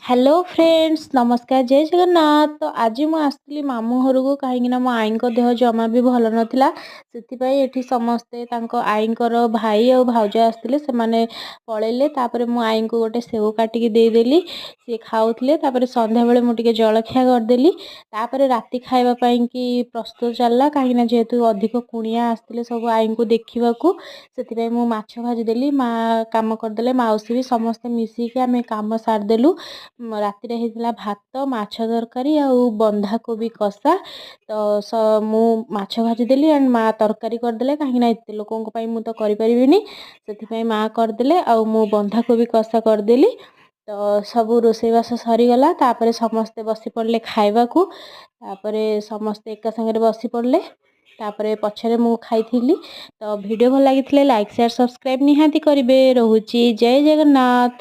Hello friends, ନମସ୍କାର, ଜୟ ଜଗନ୍ନାଥ। ତ ଆଜି ମୁଁ ଆସିଥିଲି ମାମୁଁ ଘରକୁ, କାହିଁକିନା ମୋ ଆଈଙ୍କ ଦେହ ଜମା ବି ଭଲ ନଥିଲା। ସେଥିପାଇଁ ଏଠି ସମସ୍ତେ, ତାଙ୍କ ଆଈଙ୍କର ଭାଇ ଆଉ ଭାଉଜ ଆସିଥିଲେ, ସେମାନେ ପଳେଇଲେ। ତାପରେ ମୁଁ ଆଈଙ୍କୁ ଗୋଟେ ସେଉ କାଟିକି ଦେଇଦେଲି, ସିଏ ଖାଉଥିଲେ। ତାପରେ ସନ୍ଧ୍ୟାବେଳେ ମୁଁ ଟିକେ ଜଳଖିଆ କରିଦେଲି। ତାପରେ ରାତି ଖାଇବା ପାଇଁକି ପ୍ରସ୍ତୁତ ଚାଲିଲା, କାହିଁକିନା ଯେହେତୁ ଅଧିକ କୁଣିଆ ଆସିଥିଲେ ସବୁ ଆଈଙ୍କୁ ଦେଖିବାକୁ, ସେଥିପାଇଁ ମୁଁ ମାଛ ଭାଜିଦେଲି, ମା କାମ କରିଦେଲେ, ମାଉସୀ ବି, ସମସ୍ତେ ମିଶିକି ଆମେ କାମ ସାରିଦେଲୁ। ରାତିରେ ହେଇଥିଲା ଭାତ, ମାଛ ତରକାରୀ ଆଉ ବନ୍ଧାକୋବି କଷା। ତ ମୁଁ ମାଛ ଭାଜିଦେଲି ଆଣ୍ଡ ମା ତରକାରୀ କରିଦେଲେ, କାହିଁକିନା ଏତେ ଲୋକଙ୍କ ପାଇଁ ମୁଁ ତ କରିପାରିବିନି। ସେଥିପାଇଁ ମା କରିଦେଲେ ଆଉ ମୁଁ ବନ୍ଧାକୋବି କଷା କରିଦେଲି। ତ ସବୁ ରୋଷେଇବାସ ସରିଗଲା। ତାପରେ ସମସ୍ତେ ବସି ପଡ଼ିଲେ ଖାଇବାକୁ। ତାପରେ ସମସ୍ତେ ଏକା ସାଙ୍ଗରେ ବସି ପଡ଼ିଲେ। ତାପରେ ପଛରେ ମୁଁ ଖାଇଥିଲି। ତ ଭିଡ଼ିଓ ଭଲ ଲାଗିଥିଲେ ଲାଇକ୍, ସେୟାର, ସବସ୍କ୍ରାଇବ୍ ନିହାତି କରିବେ। ରହୁଛି, ଜୟ ଜଗନ୍ନାଥ।